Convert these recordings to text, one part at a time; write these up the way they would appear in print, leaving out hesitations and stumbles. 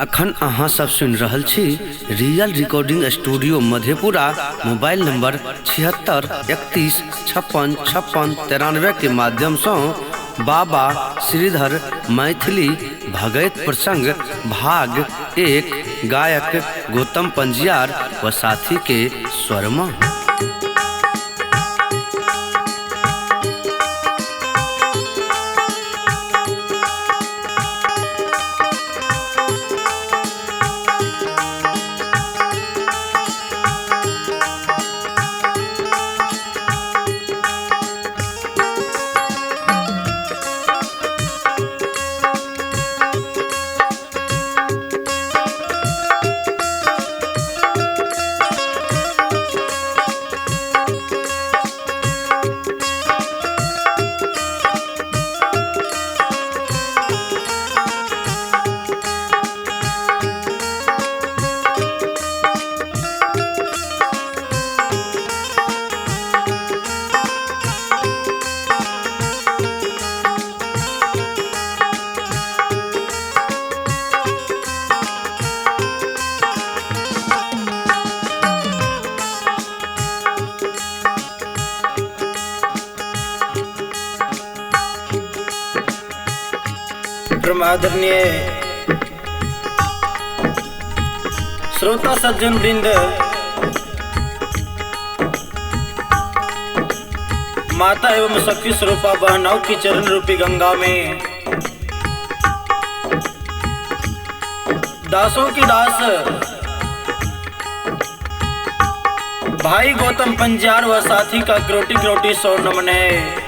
अखन अहाँ सब सुनि रहल छी real recording studio Madhepura, mobile number 76 31 56 56 93 के माध्यम से बाबा श्रीधर मैथिली भगैत प्रसंग भाग 1, गायक गौतम पंजियार व साथी के स्वरमा। आदरणीय श्रोता सज्जन वृंद, माता एवं शक्ति स्वरूपा बहनों की चरण रूपी गंगा में दासों की दास भाई गौतम पंजियार व साथी का क्रोटी क्रोटी सौ नमन है।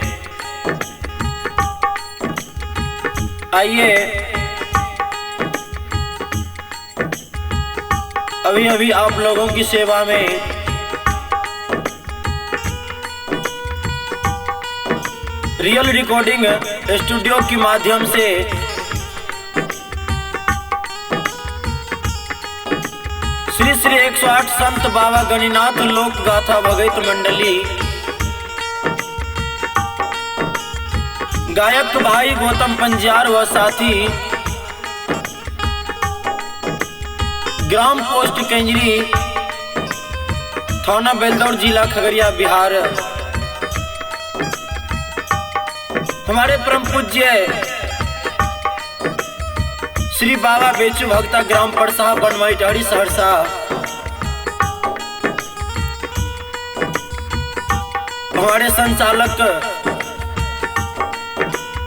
आइए अभी अभी आप लोगों की सेवा में रियल रिकॉर्डिंग स्टूडियो के माध्यम से श्री श्री 108 संत बाबा गणिनाथ लोक गाथा भगत मंडली, गायक भाई गौतम पंजियार व साथी, ग्राम पोस्ट केंजरी, थाना बेलदौर, जिला खगड़िया, बिहार। हमारे परम पूज्य श्री बाबा बेचू भक्ता, ग्राम परसा, बनवाई टहरी, सहरसा। हमारे संचालक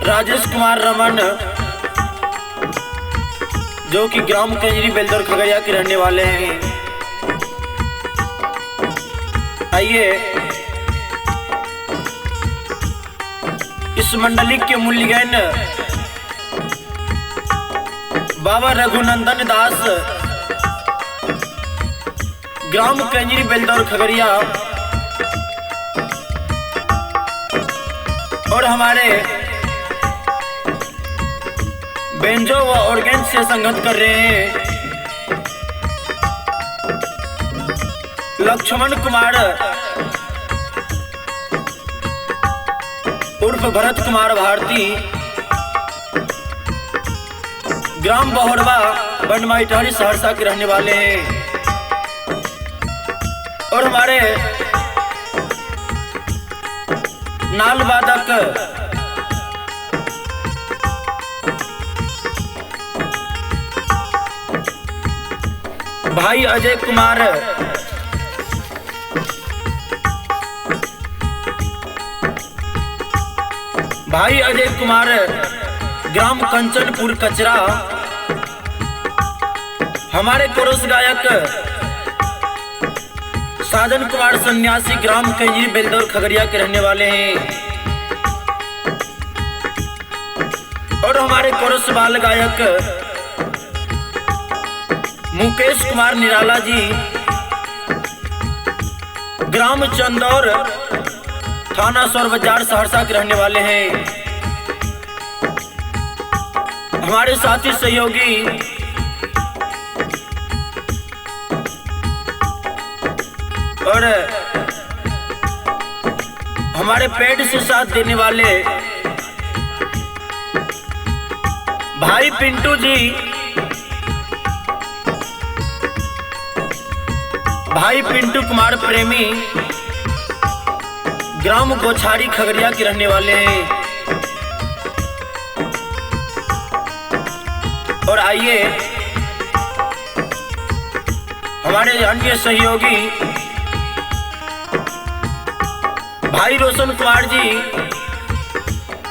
राजेश कुमार रमन, जो कि ग्राम केंजरी बेलदौर खगड़िया के रहने वाले हैं। आइए इस मंडली के मूल्यज्ञान बाबा रघुनंदन दास, ग्राम केंजरी बेलदौर खगड़िया, और हमारे बेंजो व ऑर्गेन से संगत कर रहे हैं लक्ष्मण कुमार उर्फ भरत कुमार भारती, ग्राम बहोरवा, बनमाई टहरी, सहरसा के रहने वाले हैं। और हमारे नाल वादक भाई अजय कुमार, भाई अजय कुमार, ग्राम कंचनपुर कचरा। हमारे कोरस गायक साजन कुमार सन्यासी, ग्राम केंजरी बेलदौर खगड़िया के रहने वाले हैं। और हमारे कोरस बाल गायक मुकेश कुमार निराला जी, ग्राम चंदौर, थाना सौर बाजार, सहरसा के रहने वाले हैं। हमारे साथी सहयोगी और हमारे पेड़ से साथ देने वाले भाई पिंटू जी, भाई पिंटू कुमार प्रेमी ग्राम गोछारी खगड़िया के रहने वाले हैं। और आइए हमारे अन्य सहयोगी भाई रोशन कुमार जी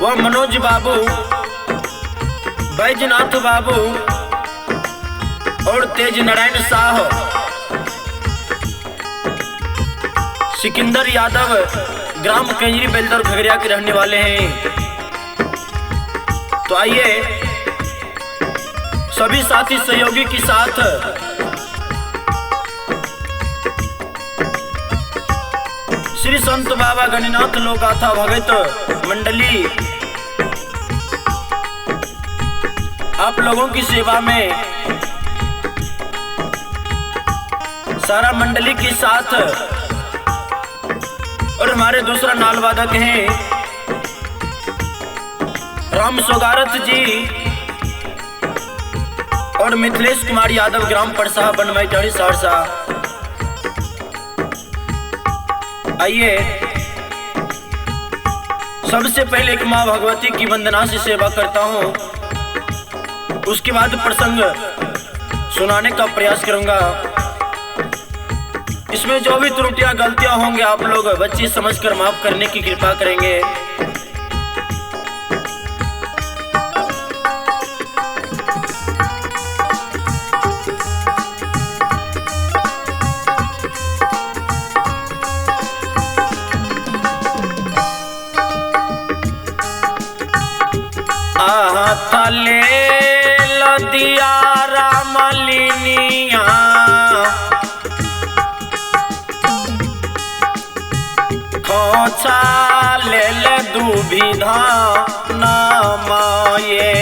व मनोज बाबू, बैजनाथ बाबू और तेज नारायण साह, सिकंदर यादव ग्राम केंजरी बेलदर खगड़िया के रहने वाले हैं। तो आइए सभी साथी सहयोगी के साथ श्री संत बाबा गणिनाथ लोकगाथा भगत मंडली आप लोगों की सेवा में सारा मंडली के साथ और हमारे दूसरा नाल वादक हैं राम सोगारथ जी और मिथिलेश कुमार यादव ग्राम परसा बनमई टहरी सहरसा। आइए सबसे पहले एक माँ भगवती की वंदना से सेवा करता हूँ, उसके बाद प्रसंग सुनाने का प्रयास करूँगा। इसमें जो भी त्रुटियां गलतियां होंगे आप लोग बच्चे समझकर माफ करने की कृपा करेंगे। आहा थले लदिया रामलिनिया खोचा ले ले दुविधा नामाये,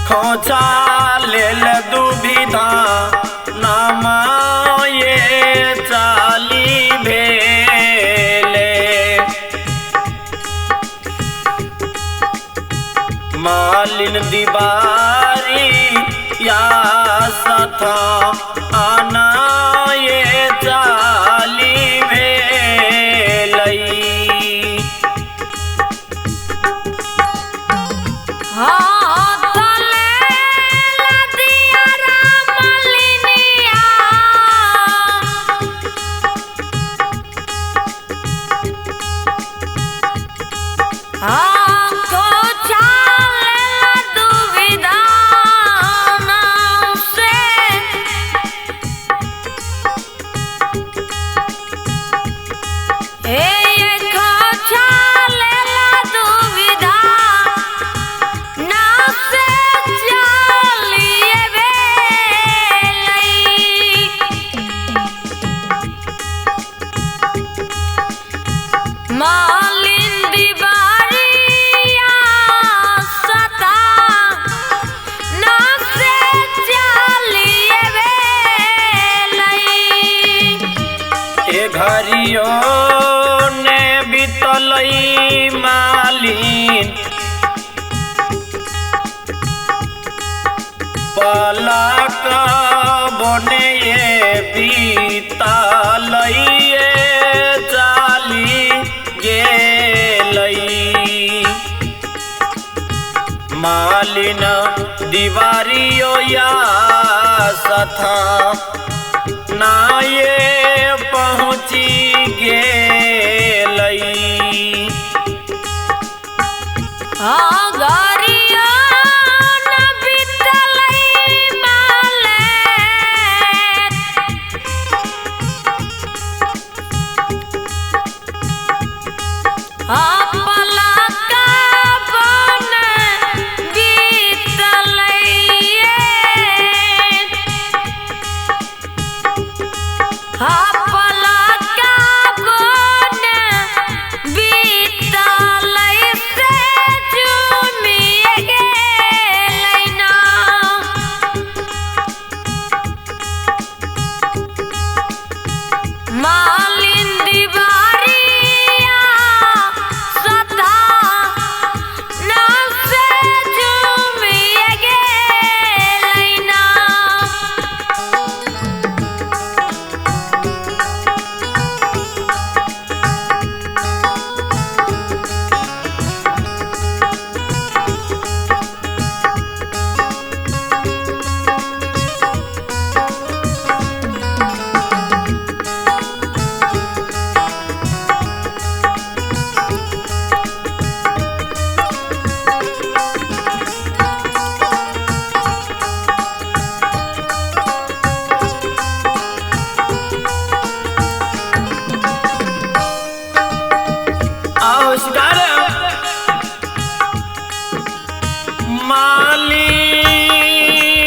खोचा ले ले दुविधा नामाये चाली भेले मालिन दीवारी या सथा आना ये चाली भेलई। घरियो ने बितलई मालिन पलक बने बीतलई चाली गेलई मालिन दीवारियो या सथा ना ये पहुँची गेलई। बीतलई से जुमी मालिन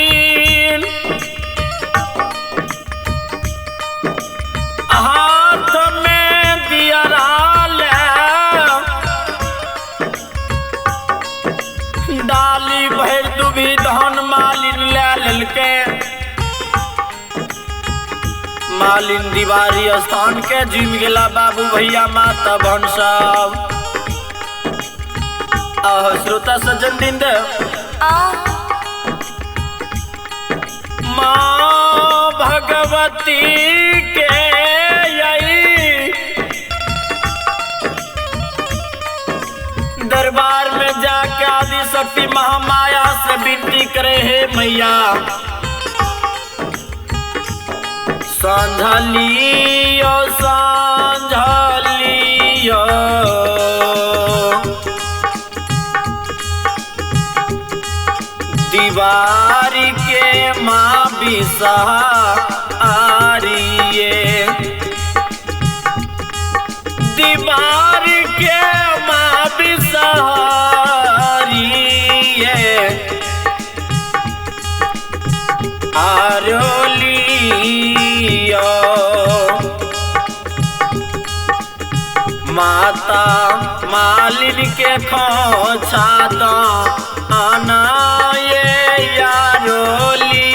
हाथ में दिया डाली भर दुभी धन मालिन ले लेलके। मालिन दीवारी स्थान के जिम गेला बाबू भैया माता बहन सब। आह श्रोता सज्जन दिन दे माँ भगवती के आई दरबार में जाके आदि शक्ति महामाया से विनती करे हे मैया सांझलियो सांझलियो दीवारी के माँ बिसहारिये दीवार के माँ बिसहारिये आरोलियो माता मालिन के खोछा दो आना ये यारोलियो।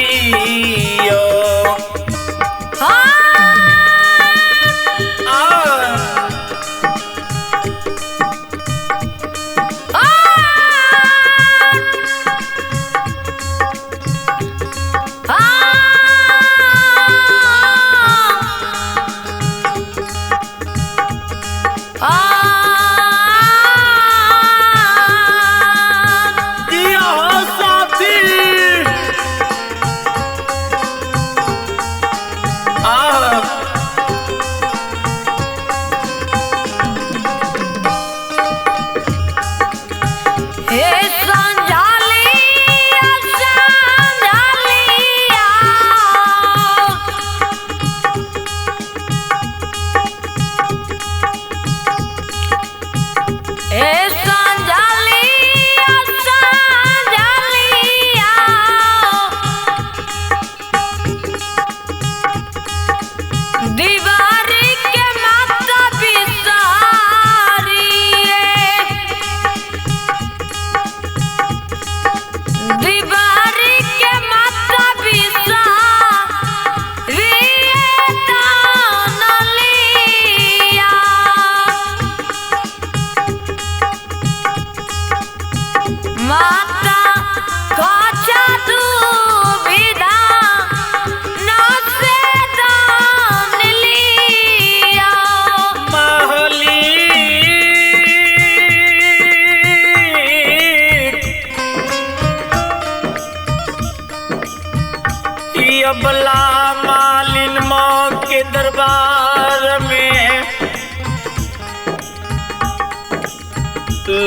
अबला मालिन माँ के दरबार में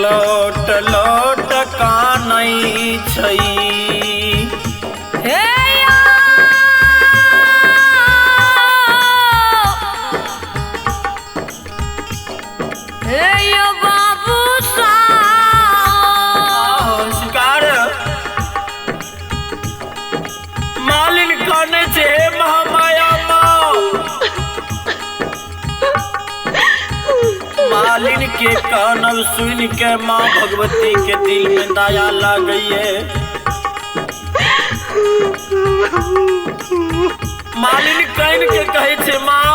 लौट लौट कानई छई। मालिन के कानब सुन के माँ भगवती के दिल में दया लग गई है। मालिन कहन के कहे छे माँ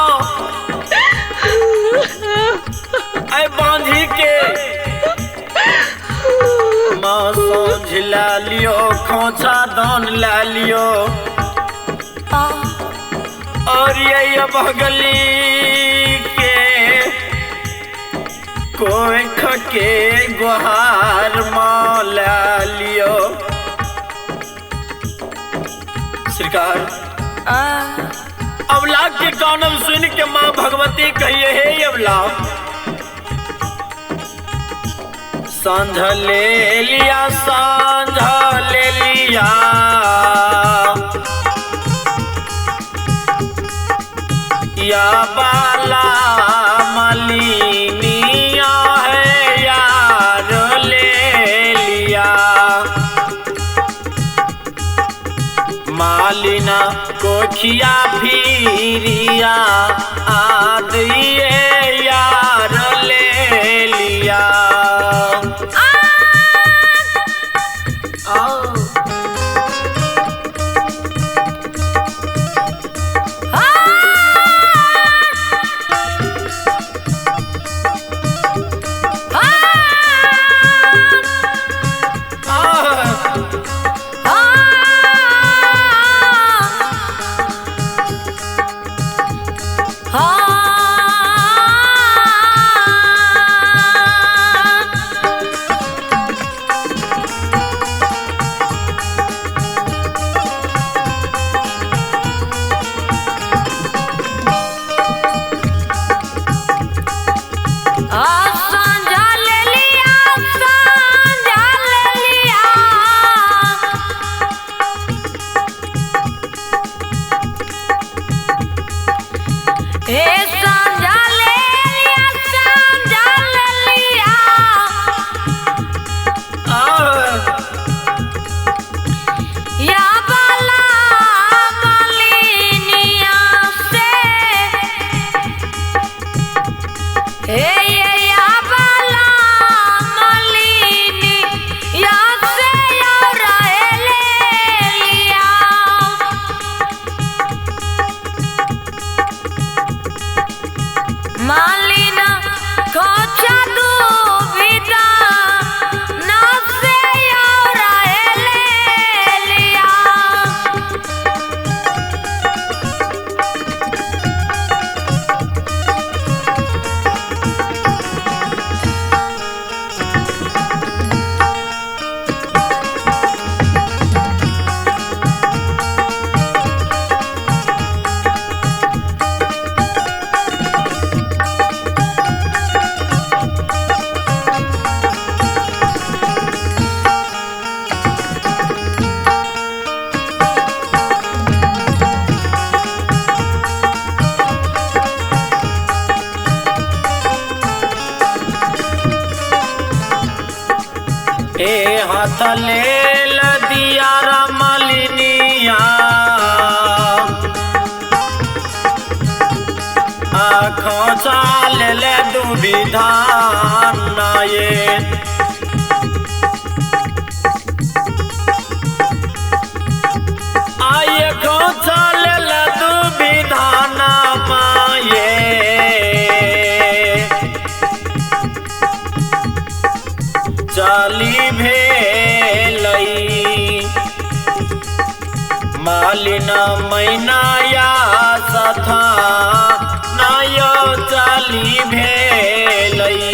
ऐ बांधी के माँ सांझ ला लियो खोचा दान ला लियो और ये भगली के कोख के गुहार माँ ला लियो। सरकार अवला के कानम सुन के माँ भगवती कहिए हे अवला सांझ ले लिया सांझ ले लिया या बाला मालिनिया है यार ले लिया। मालिना कोखिया फिरिया आ दिए यार ले लिया। ए हाथ ले दिया मालिनिया आँखों चाल ले दुविधान ये आये चाल ले दुविधान माये चाली भेलई मालिना मैना या सथा नायो चाली भेलई।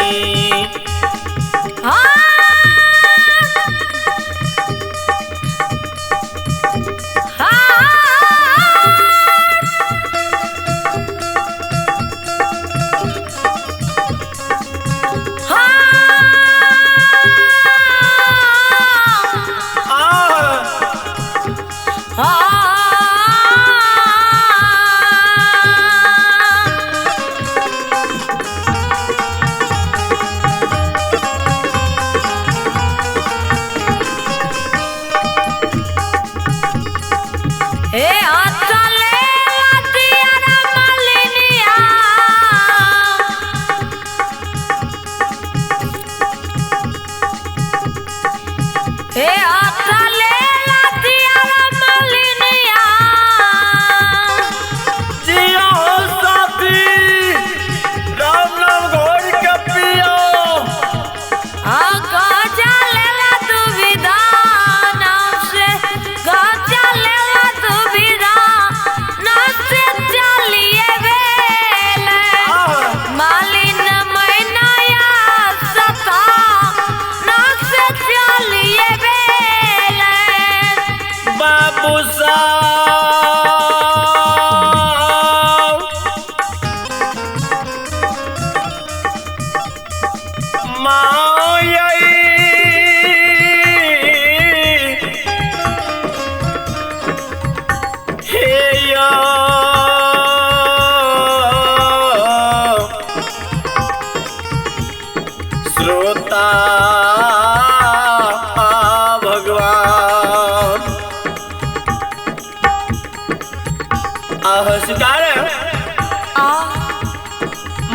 श्रोता भगवान स्वीकार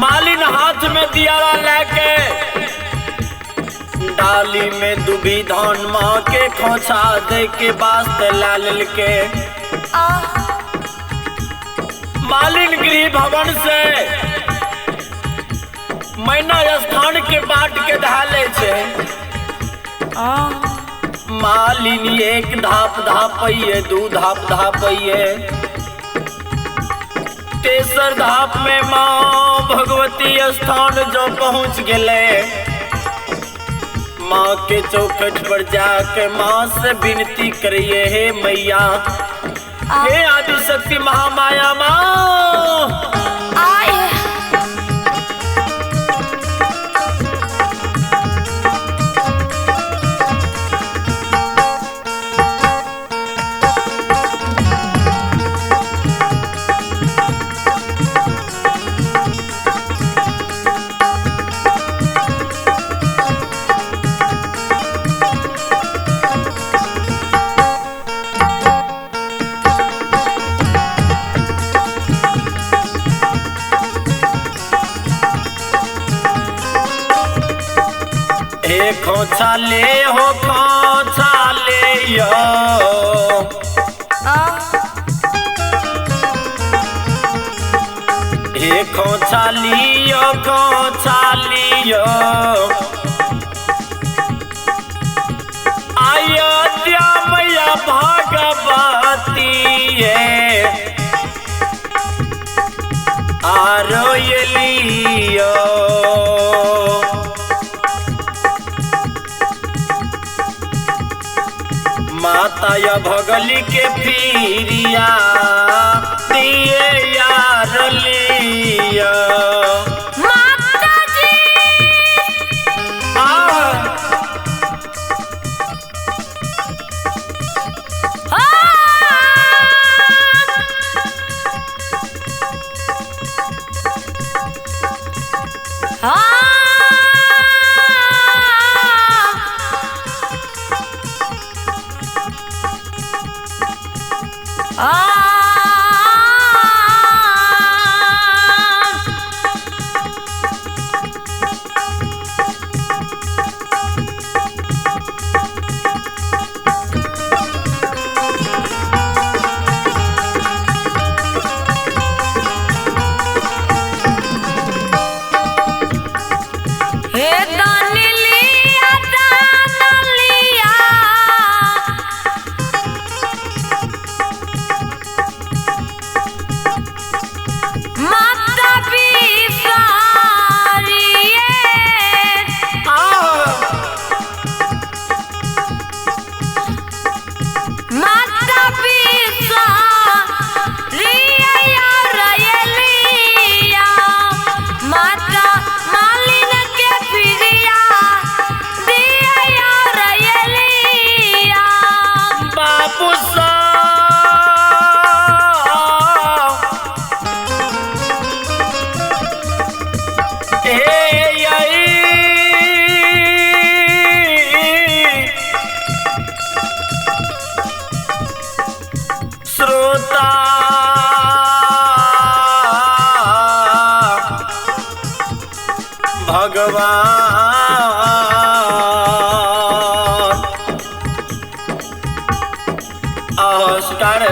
मालिन हाथ में दियारा लेके डाली में दुबी धान माँ के खोछा दे के वास्ते लाल के मालिन गृह भवन से मैना स्थान के बाट के धाले छे। मालिन एक धाप धापइये, दू धाप धापइये, तेसर धाप में माँ भगवती स्थान जो पहुँच गए। माँ के चौखट पर जाके माँ से विनती करिए, हे मैया, हे आदिशक्ति महामाया माँ, खोछा ले हो खोछा ले यो, हे खोछा लियो खोछा लियो, अयोध्या मैया भगवती आरो ये लियो। माता या भगली के पीरिया दिए यार लिया। माता जी भगवान अस्कार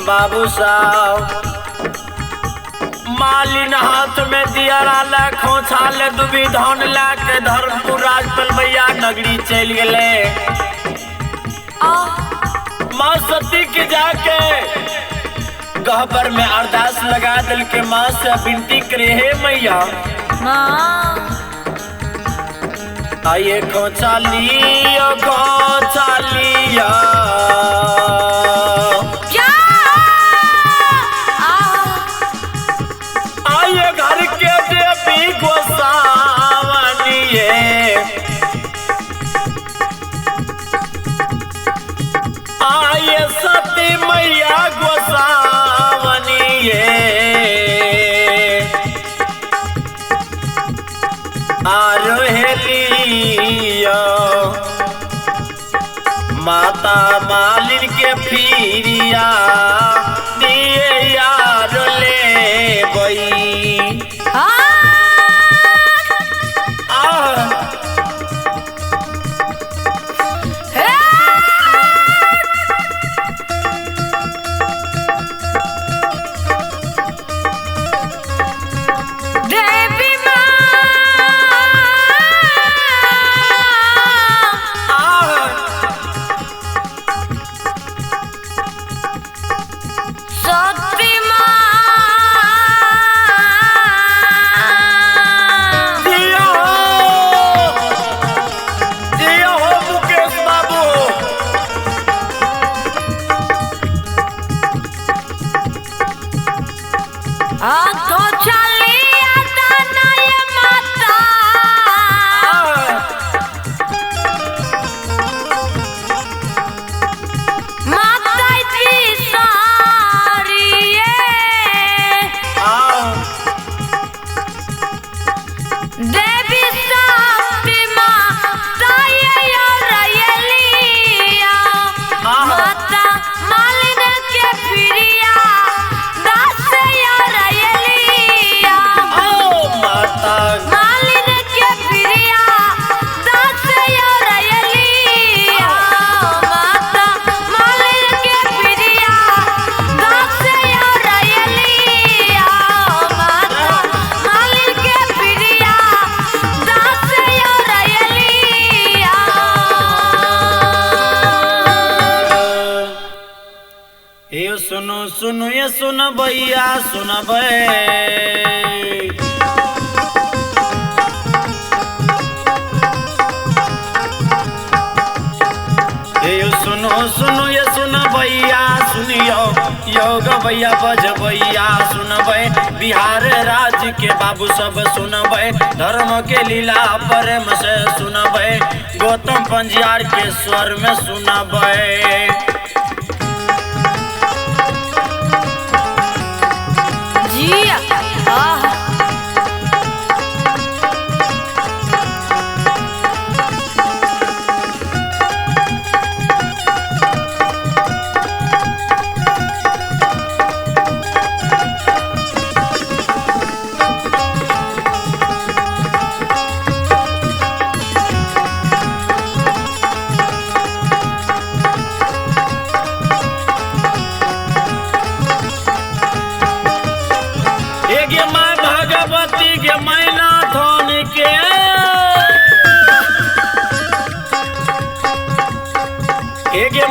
बाबू साहब मालिन हाथ में दिया ला खोछा ले दुबी धान ला के धर्मपुर राजपल भैया नगरी चल गए। माँ सती के जाके गहबर में अरदास लगा दिल के माँ से विनती करे, हे मैया आइए खोछा लियो खोछा लियो, आइए घर के देवी गोसावनिए, आइए सती मैया गोसावनिए, आरो हेलियो माता माता मालिन के फिरिया दिए यार ले बई। सुनो सुनो ये सुन भैया सुनबे, सुनो सुनो ये सुन भैया सुनियो, योग भैया बजबैया सुनबे, बिहार राज्य के बाबू सब सुनबे, धर्म के लीला प्रेम से सुनबे, गौतम पंजियार के स्वर में सुनबे।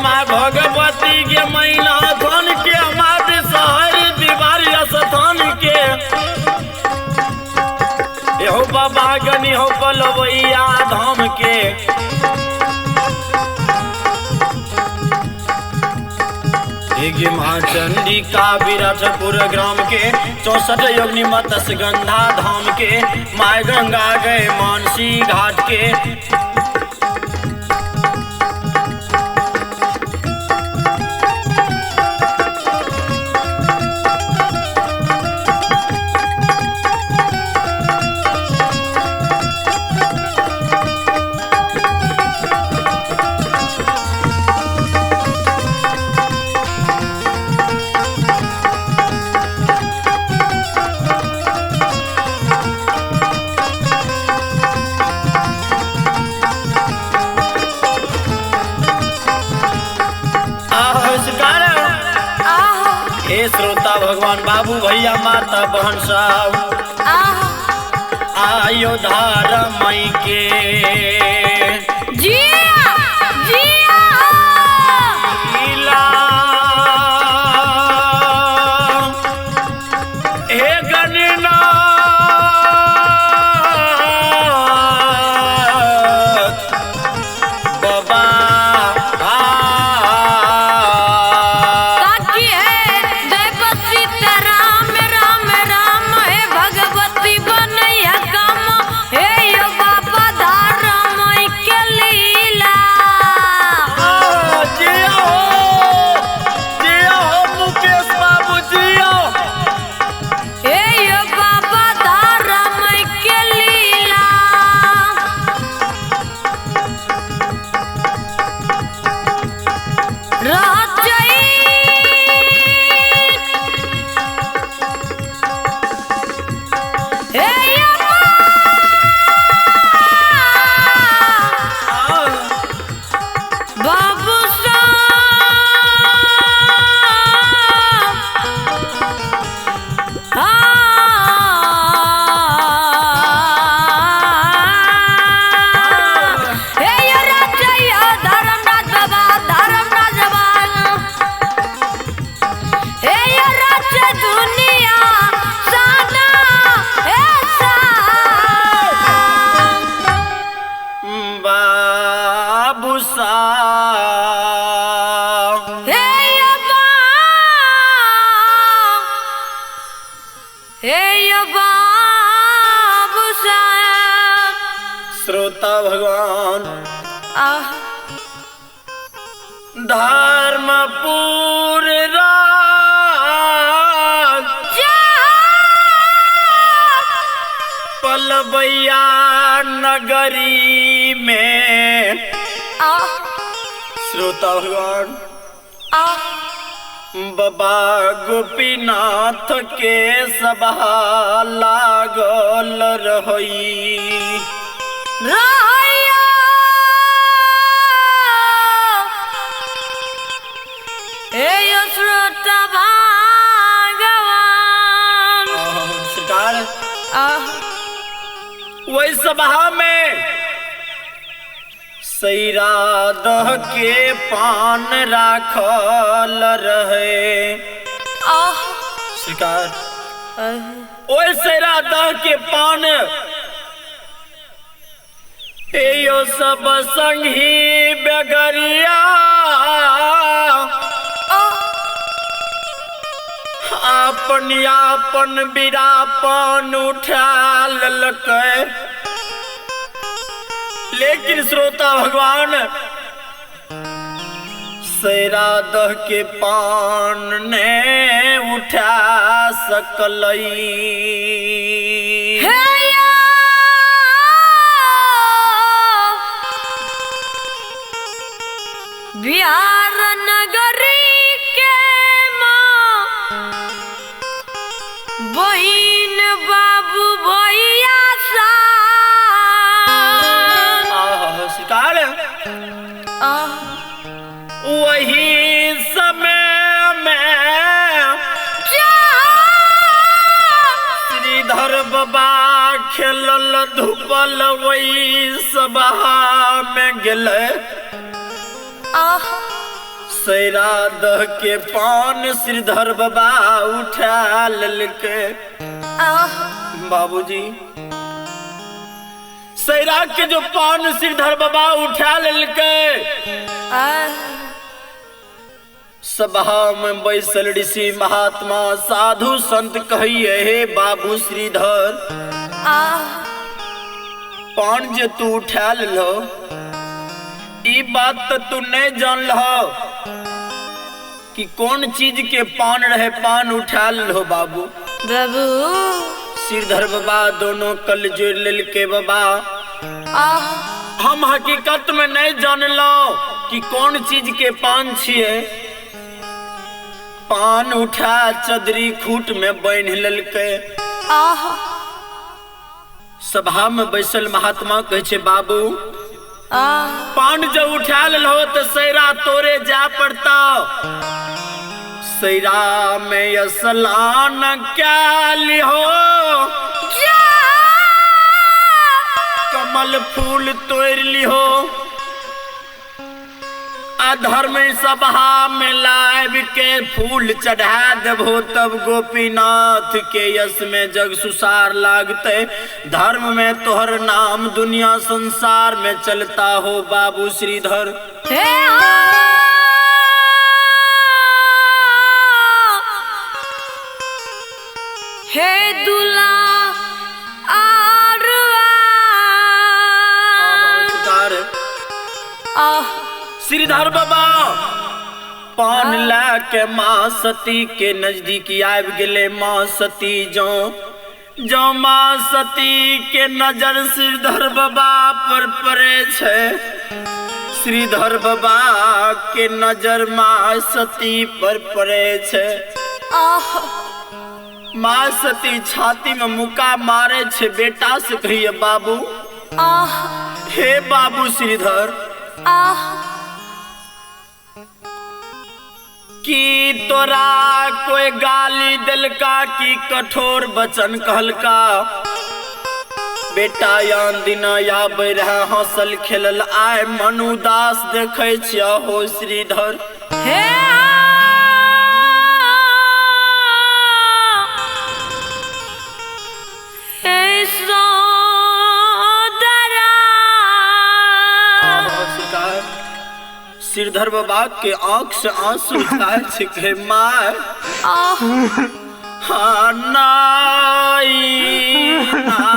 माँ भगवती के मैना धन के, माँ विषहर दीवारी स्थान के, एहो बाबा गनी हो पलवैया धाम के। एगे माँ चंडिका विराटपुर ग्राम के, 64 योगिनी मत्स्य गंधा धाम के, माँ गंगा गए मानसी घाट के। हे श्रोता भगवान बाबू भैया माता बहन साहब, आयो धार मई के जिया जिया लीला, हे गणनाथ बाबा हे यो बाबा धार मई के लीला। साहब। हे अब्बा, हे बाबू साहब। श्रोता भगवान आह धर्मपुर राज पलवैया नगरी में। आह श्रोता भगवान आह बाबा गोपीनाथ के सभा लागल रहई। रहैया हे श्रोता भगवान। सरकार आह वही सभा में सैरा दह के पान राखल रहे। आह सरकार ओए सैरा दह के पान यो सब संगी बेगरिया अपन अपन बिरापन उठा ललकै। लेकिन श्रोता भगवान सैरा दह के पान ने उठा सकलई। हे बिहार नगरी के माँ बहिन बाबू भैया सा। शिकार वही समय में श्रीधर बाबा खेलल धूपल वही सभा में गेलै। सैरा दह के पान श्रीधर बाबा उठा ललकै। बाबूजी सैरा के जो पान श्रीधर बाबा उठा ललकै। सभा में बैसल ऋषि महात्मा साधु संत कहिए हे बाबू श्रीधर पान जे तू उठा ललो ई बात तो तू नहीं जान लहो कि कौन चीज के पान रहे, पान उठा लो बाबू। बाबू श्रीधर बाबा दोनों कल जोड़ ललके बाबा हम हकीकत में नहीं जान लो कि कौन चीज के पान छिए। पान उठा चदरी खूट में बांध ललके। सभा में बैसल महात्मा कहे छे बाबू पान जब उठा लो तो सैरा तोरे जा पड़ता। सैरा में असलान क्या लिहो कमल फूल तोड़ लिहो अधर्म सभा में लाइब के फूल चढ़ा देबो तब गोपीनाथ के यश में जग सुसार लागते। धर्म में तोहर नाम दुनिया संसार में चलता हो बाबू श्रीधर। हे हे दुला श्रीधर बाबा पान ला के माँ सती के नजदीक आबि गेले। माँ सती जो जो माँ सती के नजर श्रीधर बाबा पर पड़े छे। श्रीधर बाबा के नजर माँ सती पर पड़े छे। माँ सती छाती में मुका मारे छे बेटा से कहिए बाबू हे बाबू श्रीधर की तोरा कोई गाली दिलका की कठोर वचन कहलका। बेटा यान दिना आबे रहे हंसल खेलल आय मन उदास देखे छिया हो श्रीधर। हे सोदरा श्रीधर बाबा के आंख से आंसू जाय छै माय। आह। हाँ नाई ना।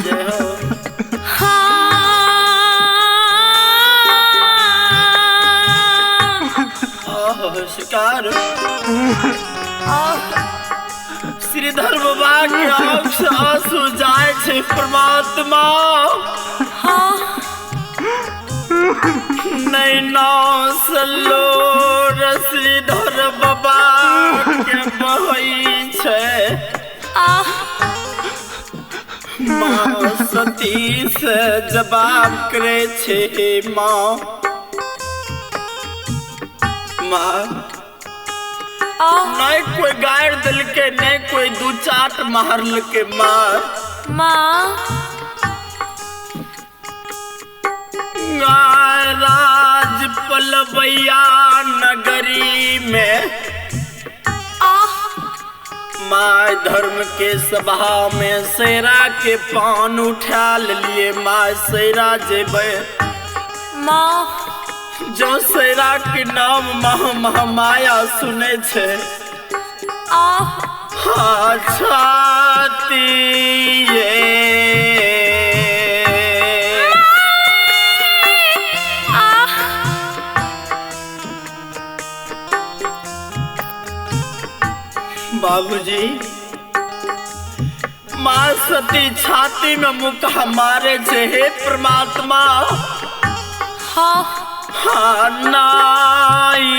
जय हो। आह, शिकार श्रीधर बाबा के आंख से आंसू जाय छै परमात्मा। नैना सलोर श्रीधर बाबा के बहै छै। माँ सती से जवाब करे छै माँ। माँ नहीं कोई गायर दिलके, नहीं कोई दू चाट मारलके माँ। माँ राज पलवैया नगरी में माँ धर्म के सभा में सेरा के पान उठा लिए माँ। सेरा जेबै माँ जो सेरा के नाम महामाया सुने छे। हाँ छाती ये बाबूजी माँ सती छाती में मुक्का मारे छे हे परमात्मा। हाँ हाँ नाई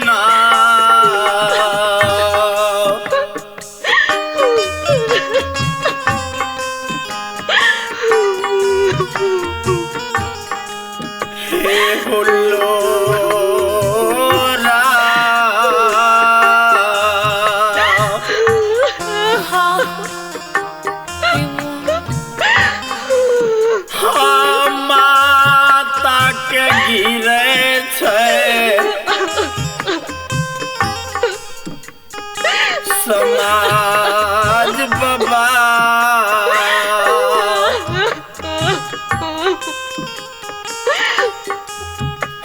ना। हे हुल्लो माता के गिरे छै समाज बाबा।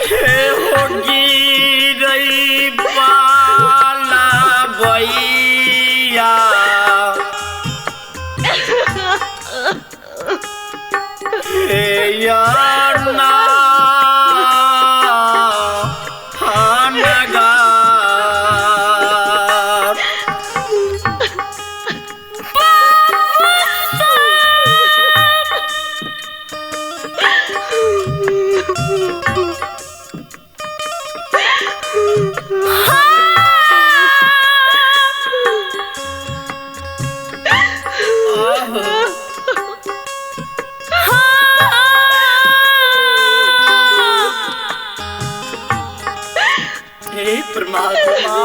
हे हो गिरई पाला बैया हे यार ना हे परमात्मा।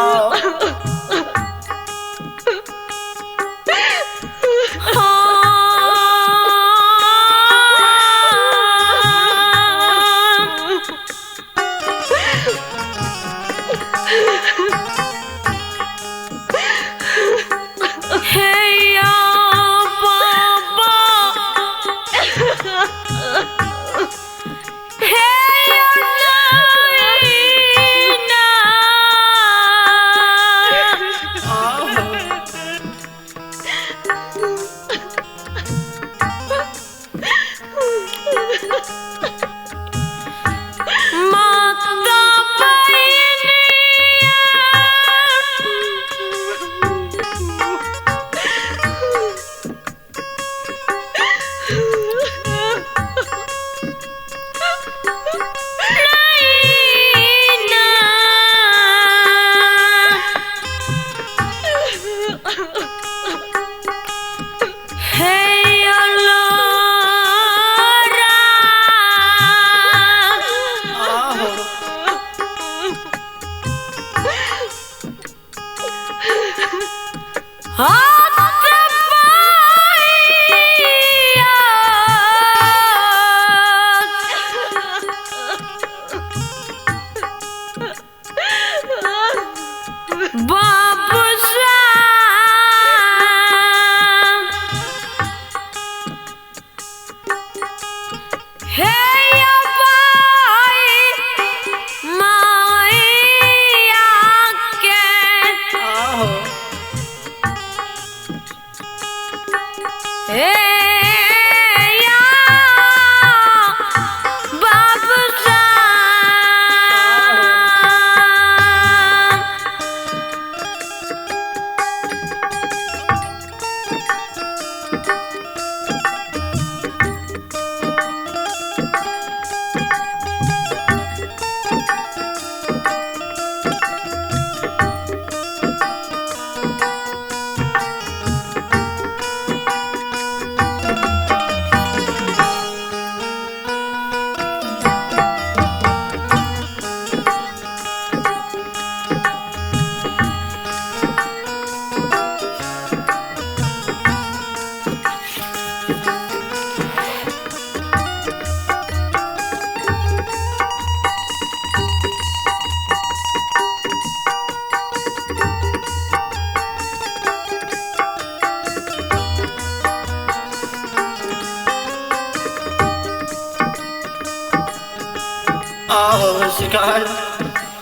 आओ शिकार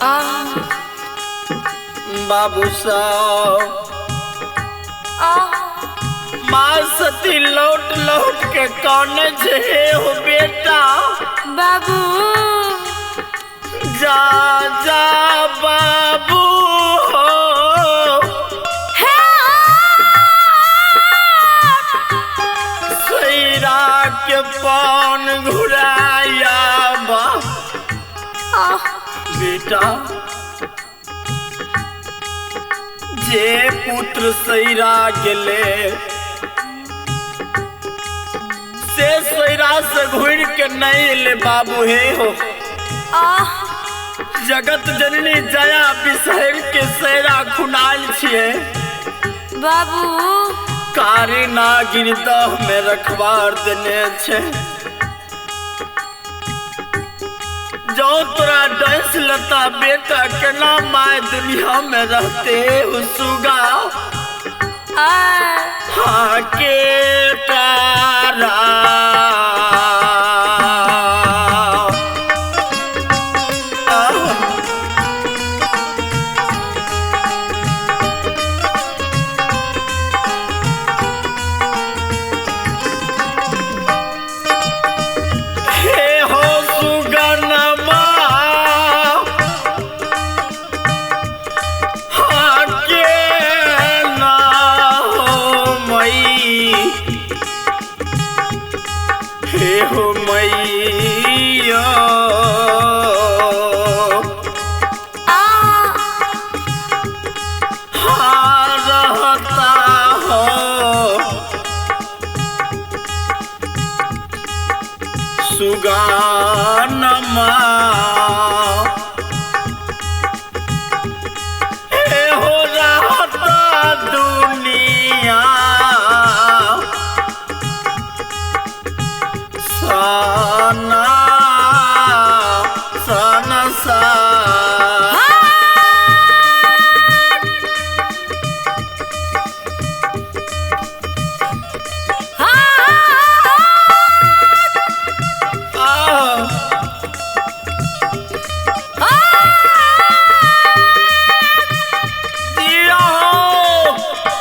आह बाबू साहब आह माँ सती लौट लौट के कौन छे हो बेटा बाबू जा जा बाबू हो हे सैरा के पान घुराया बा आह बेटा जे पुत्र सैरा गेले से सैरा से घुर के नहीं एले बाबू हे हो आह जगत जननी जया बिसहर के सैरा खुनाल छिए बाबू कारी नागिन दह में रखवार देने छे जो तोरा डंस लता बेटा केना माय दुनिया में रहते हो सुगा आ हाँ के तारा आह। हे हो सुगनमा हाँ के ना हो मई हे हो मैया आ हाँ रहता हो सुगानमा हे हो रहता दुनिया सना सना सा आ दिया हो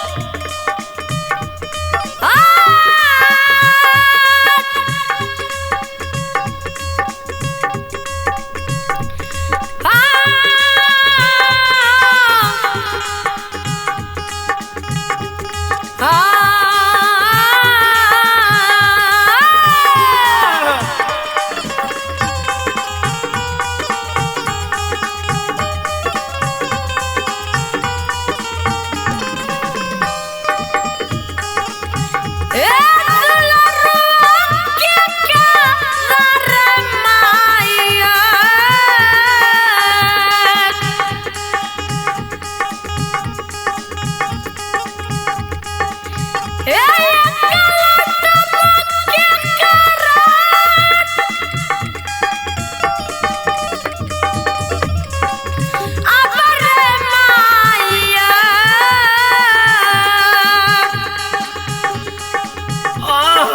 आह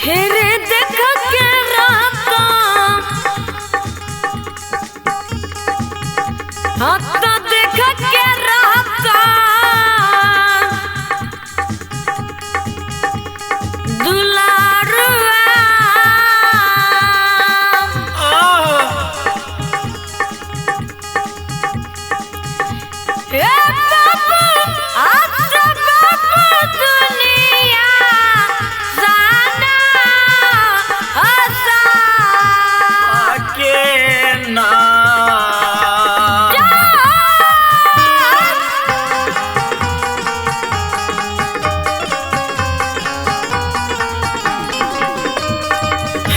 हेरे देख के राता हाता देख के राता दुलारुआ आह हे बाबू आता बाबू दुनिया जाना आसा के ना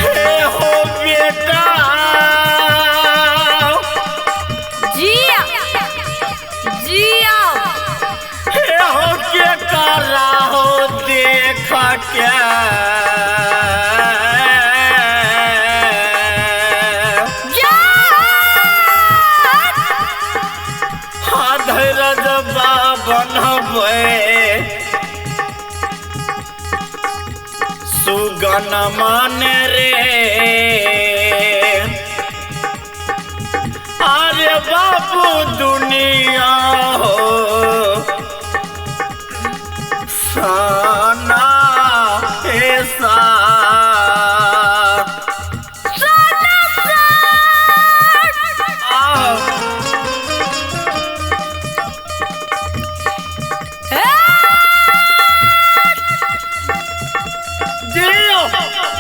हे हो बेटा जिया जिया हे हो के काला हो देख के जा हाँ धैरज बनबै सुगनमा सुगन मन रे। अरे बाबू दुनिया हो साना ऐसा जियो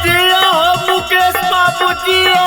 जियो मुकेश बाबू जियो।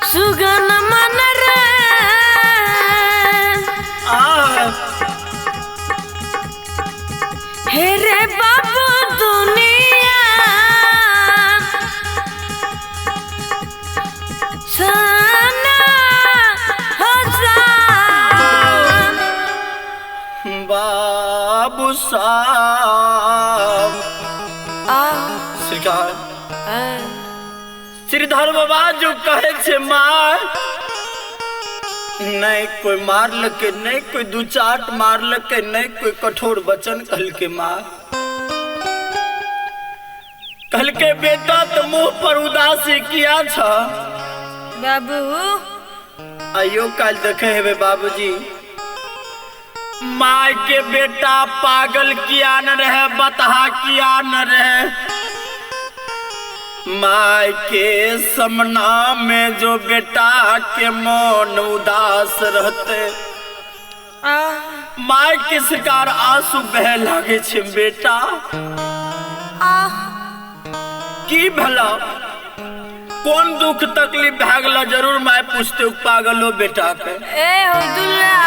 सुगन मन रे हे रे बाबू दुनिया सना हसान बाबू साहब श्रीकार श्रीधर बाबा जो कहे छे मार नहीं कोई मारलके, नहीं कोई दू चाट मारलके, नहीं कोई कठोर वचन कहलके मार। कहलके बेटा तो मुंह पर उदासी किया छ बाबू। आइयो काल देखे हेबे बाबूजी माय के बेटा पागल किया न रहे, बतहा किया न रहे। माय के समना में जो बेटा के मन उदास रहते, माय के शिकार आंसू बहे लागे छे बेटा की भला कौन दुख तकलीफ भए गेला, जरूर माय पूछते पागलो बेटा के। ए हो दुल्हा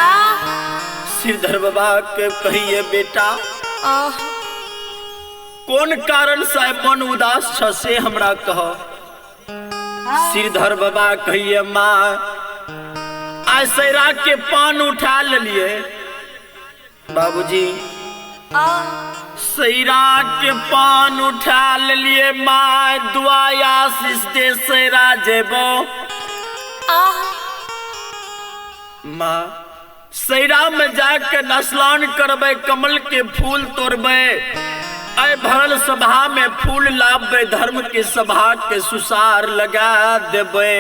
सिरधर बाबा के कहिए बेटा कौन कारण से मन उदास छ से हमरा कह। सिरधर बाबा कहिए माँ आइ सैरा के पान उठा लेलिए बाबूजी, सैरा के पान उठा लेलिए माँ, दुआ आशीष दे सैरा जेबो। माँ सैरा में जाके स्नान करबै, कमल के फूल तोड़बै, ऐ भरल सभा में फूल लाबे, धर्म के सभा के सुसार लगा देबै।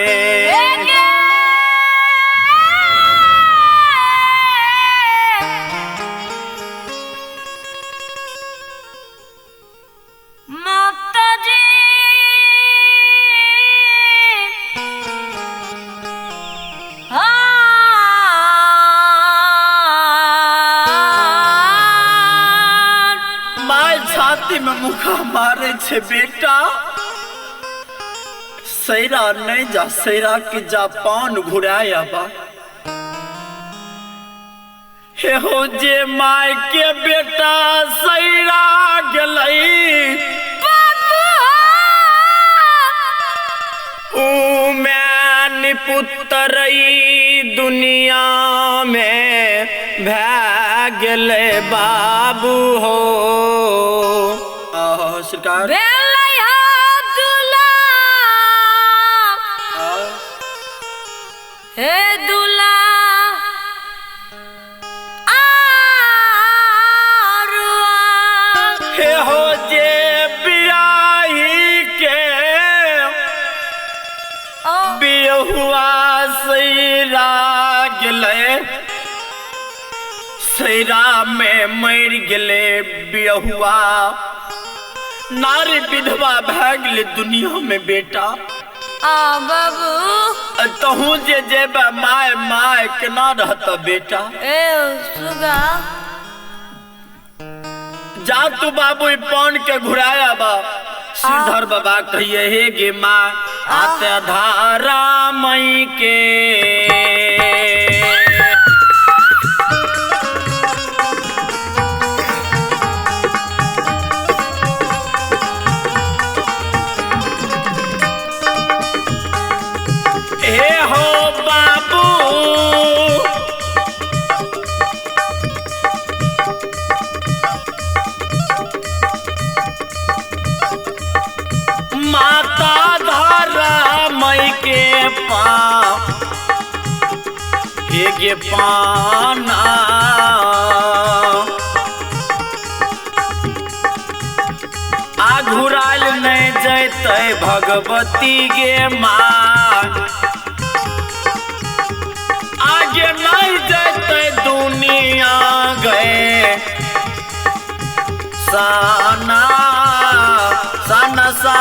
माताजी छाती में मुखा मारे छे बेटा सैरा नहीं जा, सैरा के जा पान घुराया बा। हे हो जे माय के बेटा सैरा गेलई ऊ मैं पुत्र दुनिया में भै गेलै बाबू हो। सरकार हे दुला हे हो जे बियाही के बियहुआ सैरा गेलै। सैरा में मर गेले बियहुआ नारी विधवा भए गेले दुनिया में बेटा। आ बाबू तहू जे जेबे my my केना रहत बेटा। ए सुगा जा तू बाबू पान के घुराया बा। श्रीधर बाबा कहिए हे गे माँ आते धारा मई के हे हो बाबू माता धारा मई के पाँव हे गे पाना आ घुराल नहीं जैते भगवती गे माँ आगे नहीं जैते दुनिया गए साना साना सा।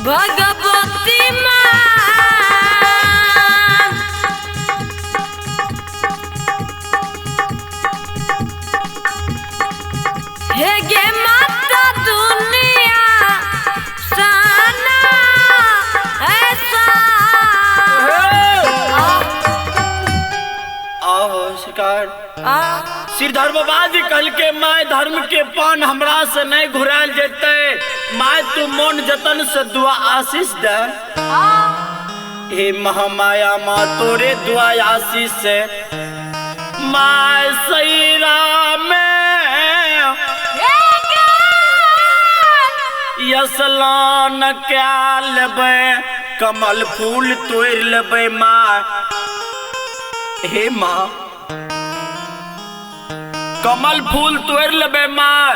भगवती माँ हे गे माता दुनिया साना ऐसा। आहो शिकार श्रीधर बाबा जी कल के my धर्म के पान हमरा से नहीं घुराल जेते my तू मन जतन से दुआ आशीष दे। हे महामाया माँ तोरे दुआ आशीष से my सैरा में यसलान क्या लेबै कमल फूल तोड़ लेबै माँ। हे माँ कमल फूल तोड़ लेबै माँ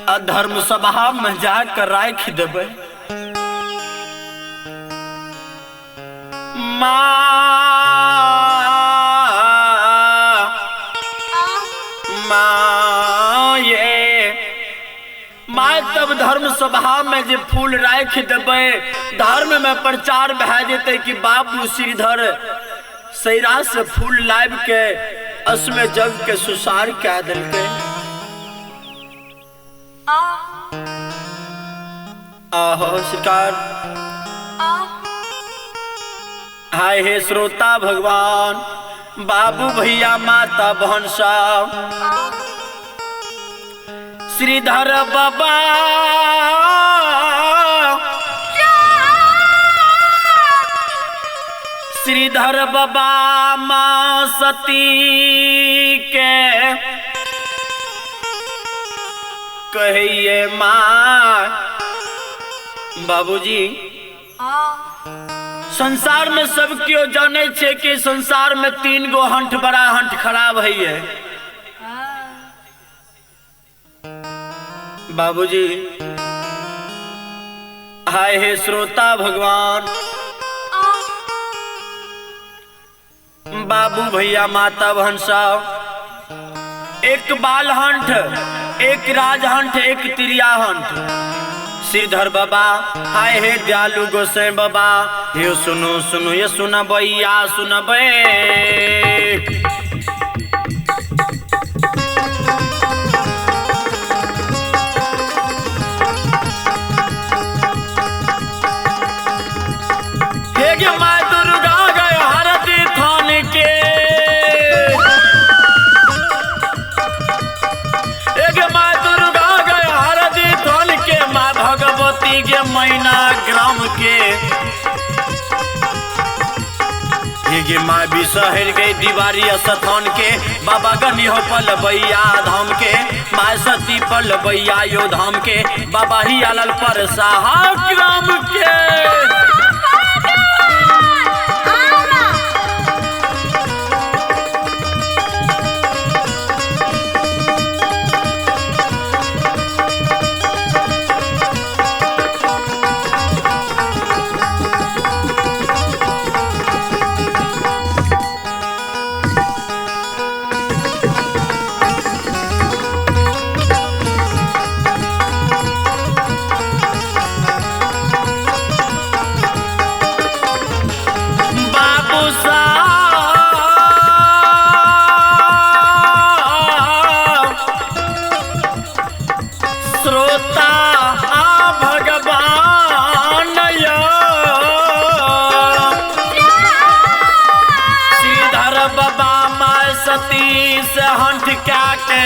आ धर्म सभा में जाकर राखि देबै माँ। माँ ये माँ तब धर्म सभा में जे फूल राखि देबै धर्म में प्रचार भए जेतै कि बाबू श्रीधर सैरा से फूल लाबि के असमे जग के सुसार कए देलकै। आहो शिकार हाय हे श्रोता भगवान बाबू भैया माता बहन साहब श्रीधर बाबा श्रीधर बाबा माँ सती के कहिए माँ। बाबूजी संसार में सब केओ जाने छे कि संसार में 3 गो हंठ बड़ा हंठ खराब है ये। बाबूजी हाय हे श्रोता भगवान, बाबू भैया माता बहन साहब, एक बाल हंठ, एक राज हंठ, एक तिरिया हंठ। श्रीधर बाबा हाय हे दयालु गोसाई बाबा, हे सुनो सुनो ये सुनबैया सुनबै। हे गे माँ दुर्गा गए हरदी थान के, हे माँ दुर्गा गए हरदी थान के, माँ भगवती के मैना ग्राम के। हे गे माँ बिसहर गई दीवारी स्थान के, बाबा गनी हो पलबैया धाम के, माँ सती पलबैया यो धाम के, बाबा ही आलल पर साहा ग्राम के। श्रोता भगवान श्रीधर बाबा माँ सती से हंठ क्या के,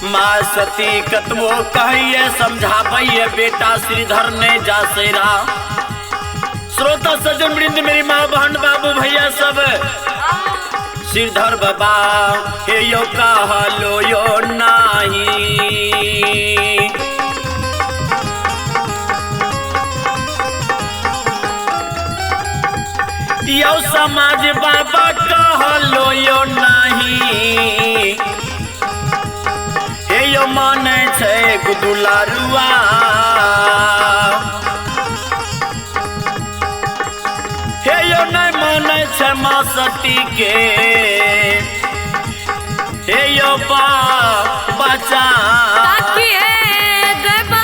माँ सती कतबो कहिए समझाबैये बेटा श्रीधर ने जा सेरा। श्रोता सज्जन वृंद मेरी माँ बहन बाबू भैया सब, श्रीधर बाबा हे यो कहलो यो नाही। यो समाज बाबा कहलो यो नाही, हे यो माने छे दुलारुआ। हे यो नहीं माने छे माँ सती के, हे यो बा बचा।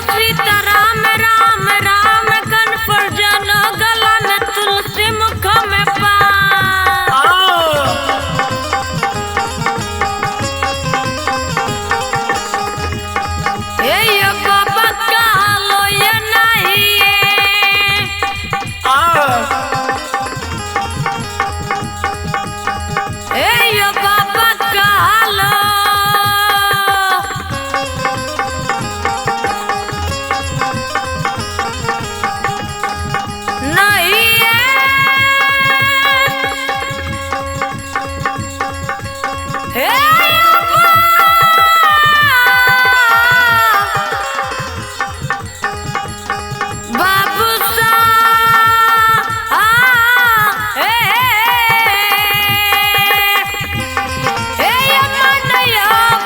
सीताराम राम राम कन पर जनो, गला में तुलसी मुख में पान। हे यो बाबा कहलो ये नहीं। हे यो बाबा कहलो नहीं। हे बाबू सा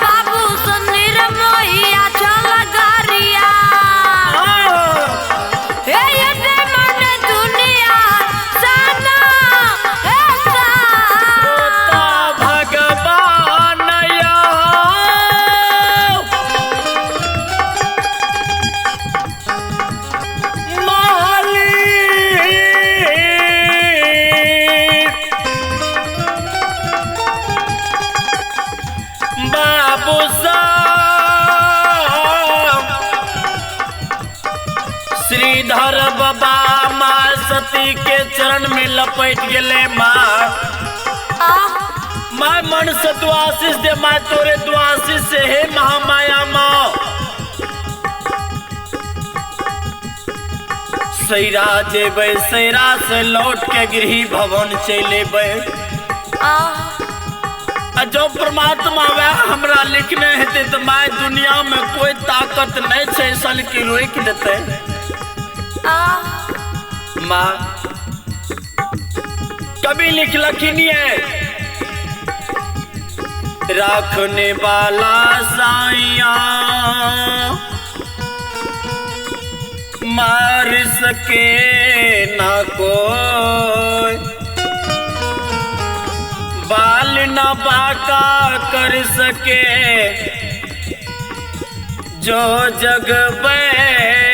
बाबू सुनीर मोहिया चल गरिया। हे ये मन दुनिया साना हे सा। भगवान बाबू श्रीधर बाबा माँ सती के चरण में लपेट गेले। माँ माँ मन से दुआ आशीष दे, माँ तोरे दुआ आशीष से हे महामाया माँ। सैरा जेबै सैरा से लौट के गृह भवन चलेबै। आ जो परमात्मा वह हमरा लिखने हेतै तो my दुनिया में कोई ताकत नहीं छै सन की रोकि देतै। माँ कभी लिखलखिन है रखने वाला साइया मार सके ना कोई, बाल ना बाका कर सके जो जग बैरी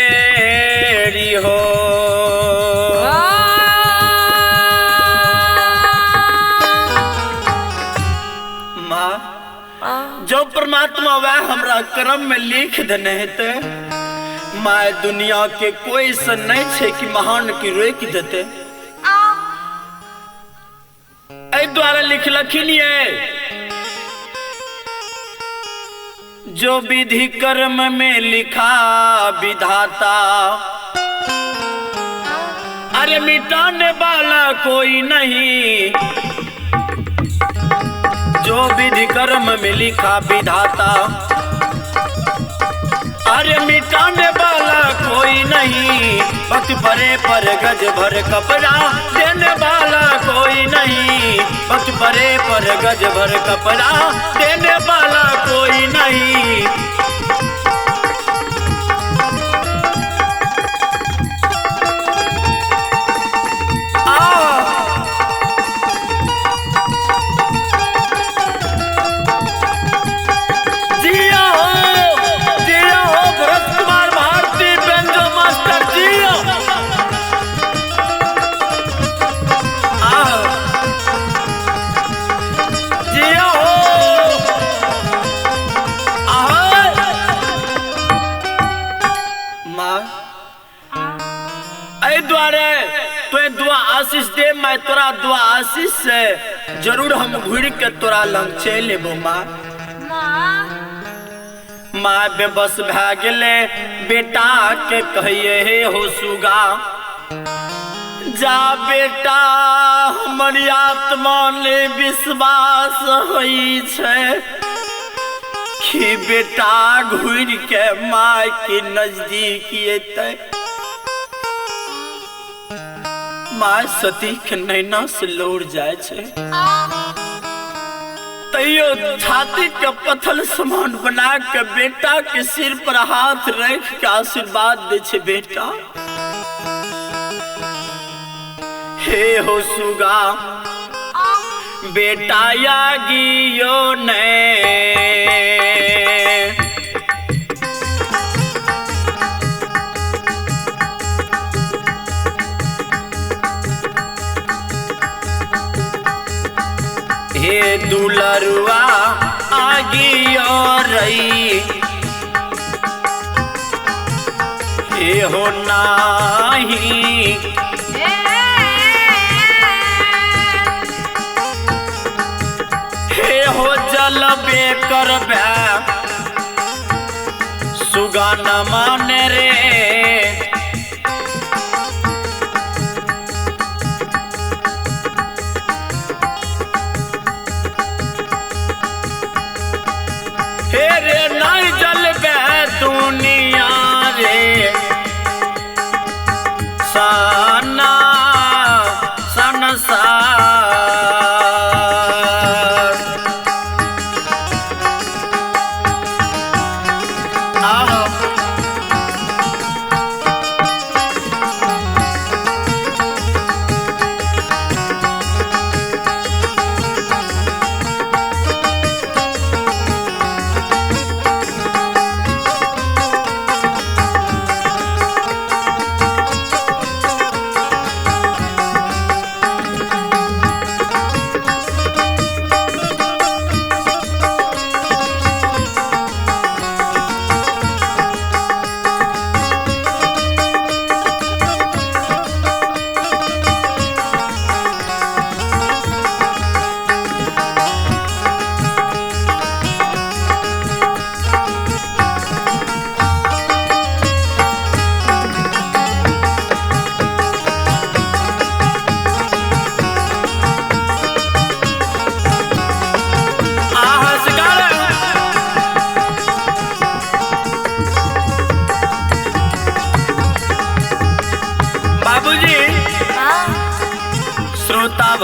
हो। माँ जो परमात्मा वह हमरा कर्म में लिख देने हेते, माँ दुनिया के कोई से नहीं छे कि महान की रोक देते। एहि द्वारा लिखलखिन ये जो विधि कर्म में लिखा विधाता, अरे मिटाने वाला कोई नहीं। जो विधि कर्म में लिखा विधाता, अरे मिटाने वाला कोई नहीं। वक्त परे पर गज भर कपड़ा देने वाला कोई नहीं। वक्त परे पर गज भर कपड़ा देने वाला कोई नहीं। आशीष दे, मैं तोरा दुआ आशीष से जरूर हम घुर के तोरा लंग चल एबो। माँ माँ बेबस भए गेलै, बेटा के कहिए हे हो सुगा, जा बेटा हमर आत्मा ने विश्वास होइ छै कि बेटा घुर के माँ के नजदीक एतै। माँ सती के नैना से लौट जाए छे, तैयो छाती के पत्थर समान बना के बेटा के सिर पर हाथ रख के आशीर्वाद दे छे, बेटा हे हो सुगा बेटा यागियो ने। हे दुलरुआ आगियो रई, हे हो नाही हे हो जलबे करबे सुगा न माने रे। दुनिया रे साना संसार आओ।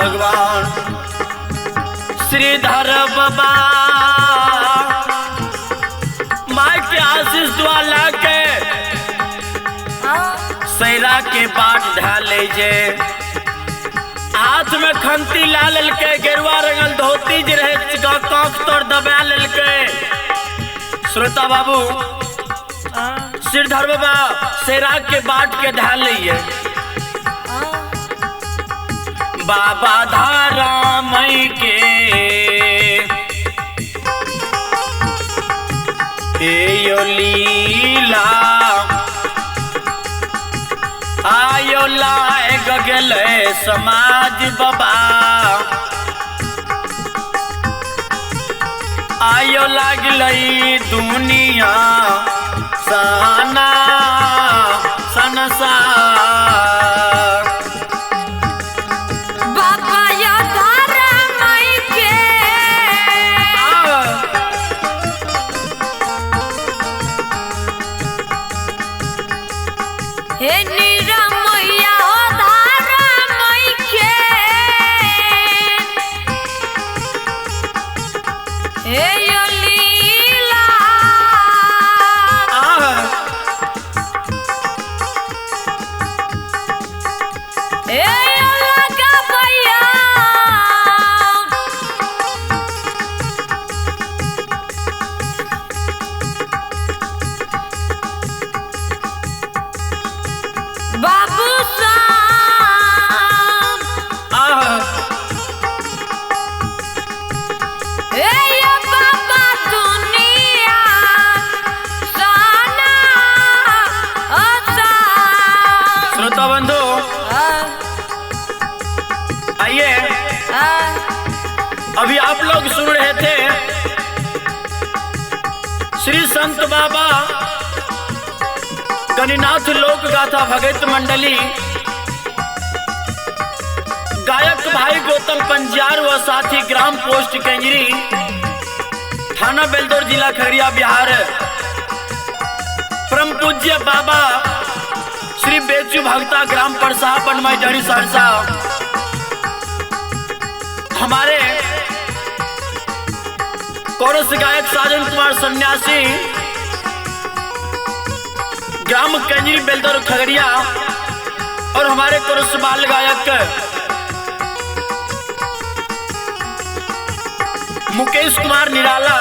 भगवान श्रीधर बाबा माँ के आशीष दुआ ला के सैरा के बाट ढाले जे हाथ में खंती ला ललके, गेरुआ रंगल धोती जे रहे कांख तोड़ दबा ललके। श्रोता बाबू श्रीधर बाबा सैरा के बाट के ढाल लिए। बाबा धारा मई के यो लीला आयो लाग गेलै समाज बाबा, आयो लागलै दुनिया साना संसार। बाबा यो धारा मई के हे निरमैया ओ धारा मई के हे यो लीला हे यो लगबैया बाबू साहब हे यो बाबा दुनिया साना असा। श्रोता बंधु आइए, अभी आप लोग सुन रहे थे श्री संत बाबा गणिनाथ लोक गाथा भगत मंडली, गायक भाई गौतम पंजार व साथी, ग्राम पोस्ट कंजरी, थाना बेलदौर, जिला खगड़िया, बिहार। परम पूज्य बाबा श्री बेचू भगता, ग्राम परसा, बनमाई जड़ी, सहरसा। हमारे कोरस गायक साजन कुमार सन्यासी, ग्राम कंजरी, बेलदौर, खगड़िया। और हमारे कोरस बाल गायक मुकेश कुमार निराला,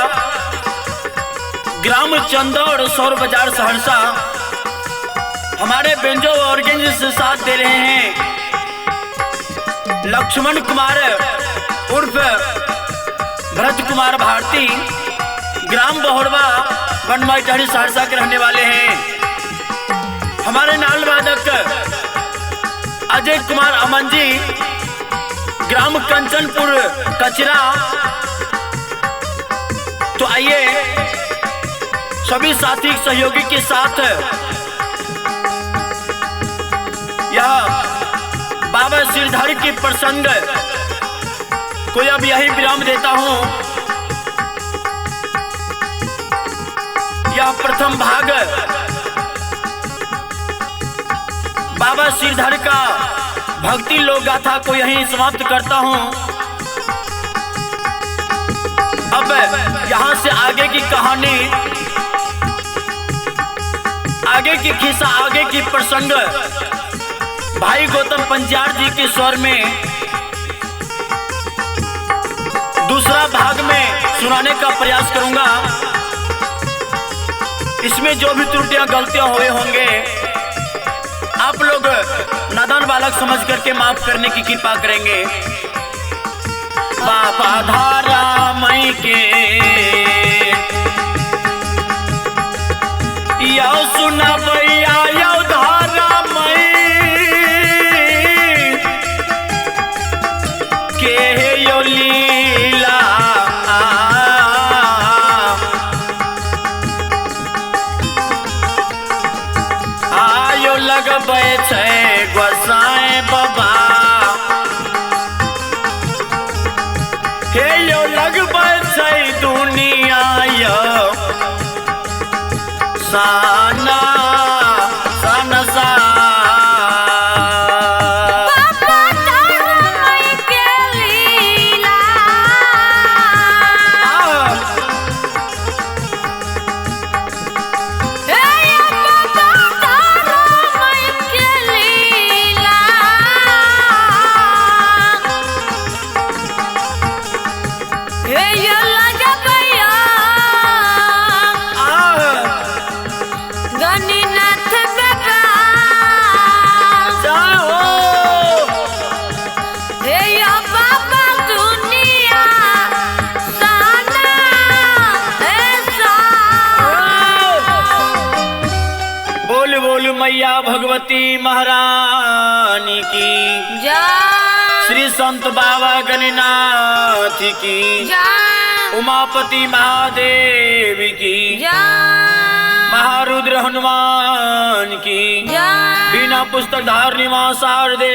ग्राम चंदौड़, सौर बाजार, सहरसा। हमारे बेंजो ऑर्गेंज से साथ दे रहे हैं लक्ष्मण कुमार उर्फ भरत कुमार भारती, ग्राम बहोरवा, बनमाई टहरी, सहरसा के रहने वाले हैं। हमारे नाल वादक अजय कुमार अमन जी, ग्राम कंचनपुर, कचरा। तो आइए सभी साथी सहयोगी के साथ यह बाबा श्रीधर के प्रसंग को अब यही विराम देता हूं। यह प्रथम भाग बाबा श्रीधर का भक्ति लोक गाथा को यहीं समाप्त करता हूं। अब यहां से आगे की कहानी, आगे की खिस्सा, आगे की प्रसंग भाई गौतम पंजार जी के स्वर में दूसरा भाग में सुनाने का प्रयास करूंगा। इसमें जो भी त्रुटियां गलतियां हुए होंगे आप लोग नादान बालक समझ करके माफ करने की कृपा करेंगे। बाबा धारा मई के यो सुना भैया यो धारा मई के यो लीला आयो लगबै छै गोसाई बाबा हे यो लगबै छै दुनिया यो साना साना सा। बाबा धारा मई के मैया भगवती महारानी की जय। श्री संत बाबा गणिनाथ की जय। उमापति महादेव की जय। महारुद्र हनुमान की जय। बिना पुस्तक धार निवास शारदे